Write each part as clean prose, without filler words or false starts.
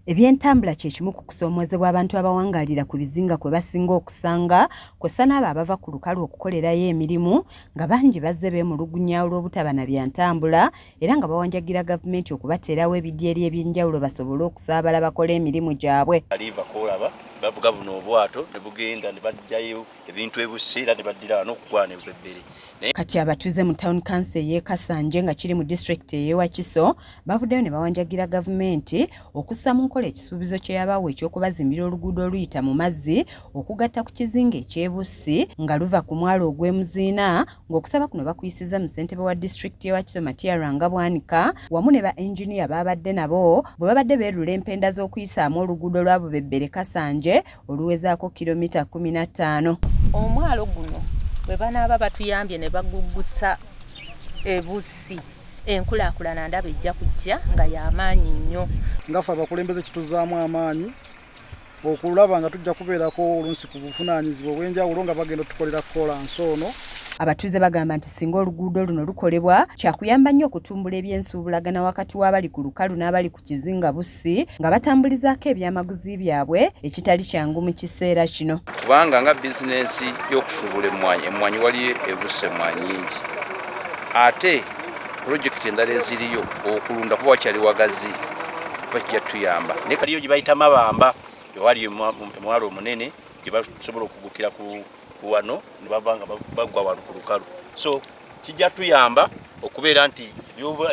Ebyentambula kye kimu ku kusoomoozebwa abantu abawangaalira ku bizinga kwe basinga okusanga, kw'ossa n'abo abava ku lukalu okukolerayo emirimu nga bangi bazze beemulugunya olw'obutaba na byantambula era nga bawanjagira gavumenti okubateerawo ebidyeri eby'enjawulo basobole okusaabala bakole emirimu gyabwe. Kaliva k'olaba bavuga buno obwato ne bugenda ne baggyayo ebintu e Bussi era ne baddira wano okugwana e Bubebbere. Naye. Kati abatuuze mu Town Council ey'e Kasanje nga kiri mu disitulikiti ey'e Wakiso bavuddeyo ne bawanjagira gavumenti okussa mu nkola ekisuubizo kye yabawa eky'okubazimbira oluguudo oluyita mu mazzi okugatta ku kizinga eky'e Bussi nga luva ku mwalo ogw'e Muziina ng'okusaba kuno bakuyisizza mu ssentebe wa disitulikiti y'e Wakiso Matia Lwanga Bwanika wamu ne ba engineer baabadde nabo bwe babadde beerula empenda z'okuyisaamu oluguudo lwa Bubebbere Kasanje oluwezaako kilomita 15. Omwalo guno bwe banaaba batuyambye ne baguggusa e Bussi, enkulaakulana ndaba ejja kujja nga ya maanyi nnyo. Nga ffe abakulembeze kituzzaamu amaanyi okulaba nga tujja kubeerako olunsi ku buvunaanyizibwa obw'enjawulo nga bagenda otukolera kkolansi ono. Abatuuze bagamba nti singa oluguudo luno lukolebwa kyakuyamba nnyo okutumbula ebyensuubulagana wakati w'abali ku lukalu n'abali ku kizinga Bussi nga batambulizaako ebyamaguzi byabwe ekitali kyangu mu kiseera kino. Kubanga nga bizinensi y'okusuubula emmwanyi, emmwanyi waliyo e Bussi emmwanyi nyingi ate pulojekiti endala eziriyo okulunda kuba wakyali wagazi kuba kijja tutuyamba. Waliyo gye bayita Mabamba ewali omwalo omunene gye basobola okugukira ku wano ne bava nga bagwa wano ku lukalu so kijja tuyamba okubeera nti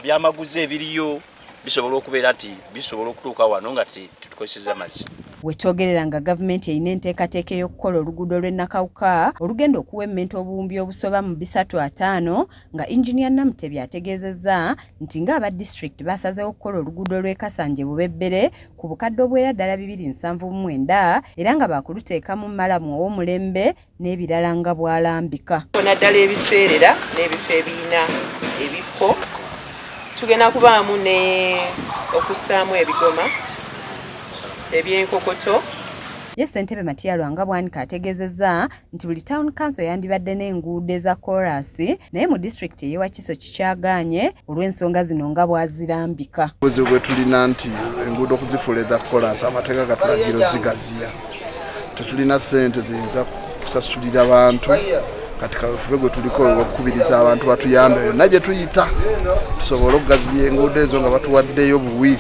ebyamaguzi ebiriyo bisobola okubeera nti bisobola okutuuka wano nga tetukozesezza mazzi. Wetwogerera nga gavumenti erina enteekateeka ey'okukola oluguudo lw'e Nakawuka olugenda okuwemmenta obuwumbi obusoba mu 350 nga Engineer Namutebi ategeezezza nti ng'aba disitulikiti baasazeewo okukola oluguudo lw'e Kasanje Bubebbere ku bukadde obuwera ddala 279 era nga baakuluteekamu mmalamu ow'omulembe n'ebirala nga bw'alambika. Naddala ebiseerera n'ebifo ebirina ebikko tugenda kubaamu ne okussaamu ebigoma eby'enkokoto. Ye ssentebe Matia Lwanga Bwanika ategeezezza nti buli Town Council yandibadde n'enguudo eza koolaasi naye mu disitulikiti ey'e Wakiso kikyagaanye olw'ensonga zino nga bw'azirambika. Obuzibu bwe tulina nti enguudo okuzifuula eza koolaasi amateeka gatulagira ozigaziya. Tetulina ssente ziyinza kusasulira bantu kati kawefube gwe tuliko okukubiriza abantu batuyambe yonna gye tuyita tusobole okugaziya enguudo ezo nga batuwaddeyo buwi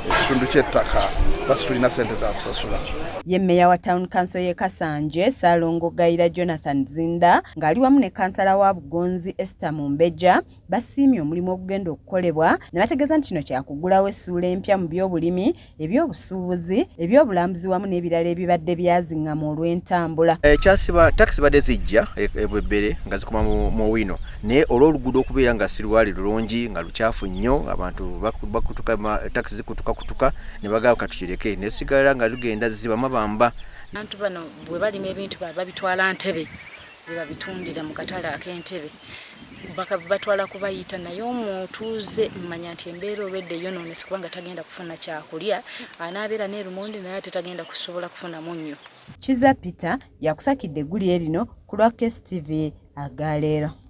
ekitundu ky'ettaka basi tulina ssente za kusasula. Ye mmeeya wa Town Council y'e Kasanje, Ssaalongo Gayira Jonathan Zinda ng'ali wamu ne kkansala wa Bugonzi Esther Mumbejja basiimye omulimu ogugenda okukolebwa ne bategeeza nti kino kyakuggulawo essuula empya mu by'obulimi, eby'obusuubuzi, eby'obulambuzi wamu n'ebirala ebibadde byazing'ama olw'entambula. Ekyasiba takisi badde zijja e Bwebbere nga zikoma mu Owino naye olw'oluguudo okubeera nga sirwali lulungi nga lukyafu nnyo abantu bakutuka takisi zikutukakutuka ne bagamba katukireke ne sigala nga lugenda ziba mabamba. Abantu bano bwe balima ebintu babitwala Ntebe gye babitundira mu katale ak'Entebe batwala kubayita naye omutuuze manya nti embeera olwedda eyonoonese kubanga tagenda kufuna kyakulya anaabeera n'erumondi naye ate tagenda kusobola kufuna munnyo. Kizza Peter yakusakidde eggulire lino ku lwa KSTV agaleero.